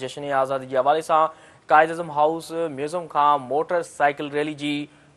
جشن آزادي جي حوالي سان قائداعظم هائوس ميوزم کان موٽر سائيڪل ريلي جي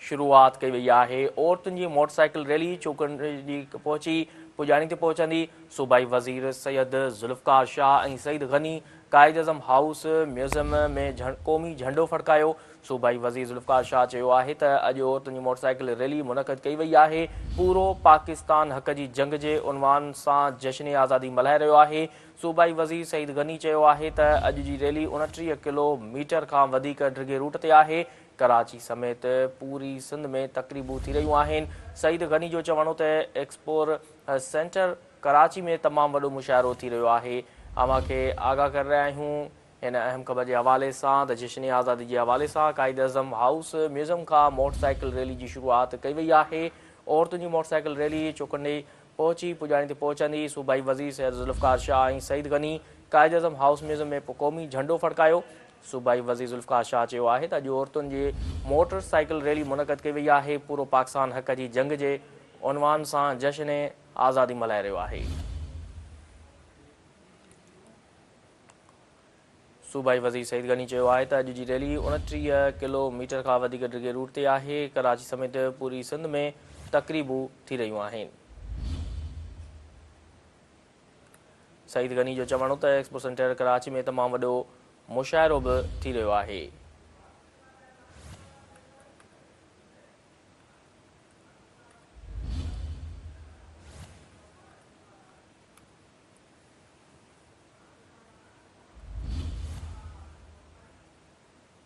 شروعات ڪئي وئي آهي. عورتن جي موٽر سائيڪل ريلي چوڪنڊي پهچي پڄاڻي تي پهچندي. صوبائي وزير سيد ذوالفقار شاهه ۽ سعيد غني قائداعظم هائوس ميوزم ۾ قومي جهنڊو ڦڙڪايو. صوبائي وزير ذوالفقار شاهه چيو آهي ته اڄ عورتن جي موٽر سائيڪل ريلي منعقد ڪئي وئي آهي، پورو پاڪستان حق جي جنگ جي عنوان سان جشن آزادي ملهائي رهيو آهي. صوبائي وزير سعيد غني چيو آهي ته اڄ جي ريلي 29 ڪلو ميٽر کان وڌيڪ ڊگهي روٽ تي آهي، ڪراچي سميت پوري سنڌ ۾ تقريبون ٿي رهيون آهن. سعيد غني جو چوڻ هو ته ايڪسپور سينٽر ڪراچي ۾ تمام وڏو مشاعرو ٿي رهيو آهي، اوهان کي آگاهه ڪري رهيا آهيون هن اهم خبر جي حوالي سان ته جشن آزادي جي حوالي سان قائداعظم هائوس ميوزم کان موٽر سائيڪل ريلي جي شروعات ڪئي وئي آهي، عورتن جي موٽر سائيڪل ريلي چوڪنڊي پهچي پڄاڻي تي پهچندي صوبائي وزير سيد ذوالفقار شاهه ۽ سعيد غني قائداعظم هائوس ميوزم ۾ قومي جهنڊو ڦڙڪايو. صوبائي وزير ذوالفقار شاهه چيو آهي ته اڄ عورتن جي موٽر سائيڪل ريلي منعقد ڪئي وئي آهي، پورو پاڪستان حق جي جنگ جي عنوان سان جشن آزادي ملهائي رهيو آهي. صوبائي وزير سعيد غني چيو آهي ته اڄ جي ريلي 29 ڪلو ميٽر کان وڌيڪ ڊگهي روٽ تي آهي، ڪراچي سميت پوري سنڌ ۾ تقريبون ٿي رهيون آهن. سعيد غني جو چوڻ هو ته ايڪسپو سينٽر ڪراچي ۾ تمام وڏو مشاعرو به ٿي رهيو آهي.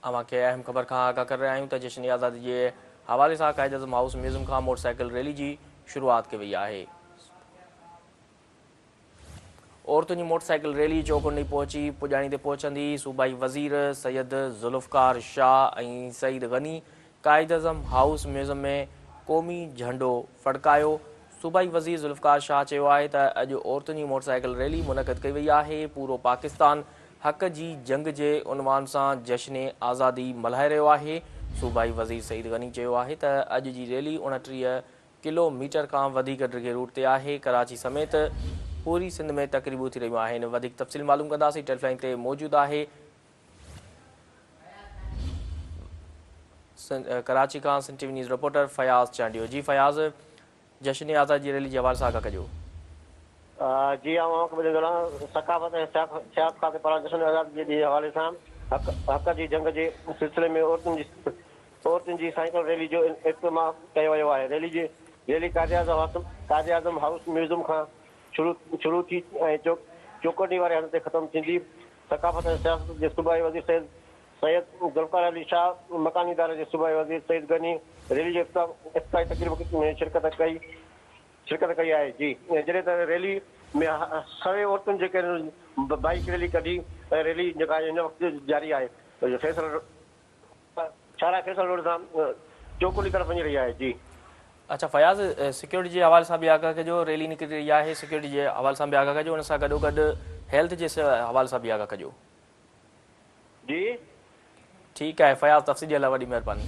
اوهان کي اهم خبر کان آگاهه ڪري رهيا آهيون ته جشن آزادي جي حوالي سان قائد اعظم هائوس ميوزم کان موٽر سائيڪل ريلي جي شروعات ڪئي وئي آهي. عورتن جي موٽر سائيڪل ريلي چوڪنڊي پهچي پڄاڻي تي پهچندي صوبائي وزير سيد ذوالفقار شاهه ۽ سعيد غني قائداعظم هائوس ميوزم ۾ قومي جهنڊو ڦڙڪايو. صوبائي وزير ذوالفقار شاهه چيو آهي ته اڄ عورتن جي موٽرسائيڪل ريلي منعقد ڪئي وئي آهي، پورو پاڪستان حق جي جنگ جي عنوان سان جشن آزادي ملهائي رهيو آهي. صوبائي وزير سعيد غني چيو آهي ته اڄ جي ريلي 29 ڪلو ميٽر کان وڌيڪ ڊگهي روٽ تي آهي، ڪراچي سميت پوري سنڌ ۾ تقريبون ٿي رهيون آهن. وڌيڪ تفصيل معلوم ڪنداسين، ٽيليفون لائين تي موجود آهي. ڪراچي کان Sindh T V news reporter Fayaz Chandio جي فياض جشن آزادي جي ريلي جي حوالي سان آگاهه ڪجو. جي آئون اوهان کي ٻڌائيندو هلان ثقافت ۽ سياحت کاتي پاران جشن آزادي جي ڏينهن جي حوالي سان حق حق جي جنگ جي سلسلي ۾ عورتن جي عورتن جي سائيڪل ريلي جو اهتمام ڪيو ويو آهي ريلي جي ريلي قائداعظم هائوس ميوزم کان شروع شروع ٿي ۽ چوڪنڊي واري هنڌ تي ختم ٿيندي ثقافت ۽ سياست جي صوبائي وزير سيد سيد ذوالفقار علي شاهه، مڪاني اداري جي صوبائي وزير سعيد غني ريلي جي افتتاحي تقريب ۾ شرڪت ڪئي شرڪت ڪئي آهي جي جڏهن ته ريلي ۾ سوين عورتن جيڪي بائيڪ ريلي ڪڍي ۽ ريلي جيڪا هن وقت جاري آهي فيصل شاهراهه فيصل روڊ سان چوڪنڊي طرف وڃي رهي آهي جي. اڇا فياض سيڪيورٽي جي حوالي سان به آگاهه ڪجو ريلي نڪري رهي آهي سيڪيورٽي جي حوالي سان به آگاهه ڪجو ان سان گڏو گڏ هيلٿ جي حوالي سان به آگاهه ڪجو. جي. ٺيڪ آهي فياض تفصيل جي لاء وڏي مهرباني.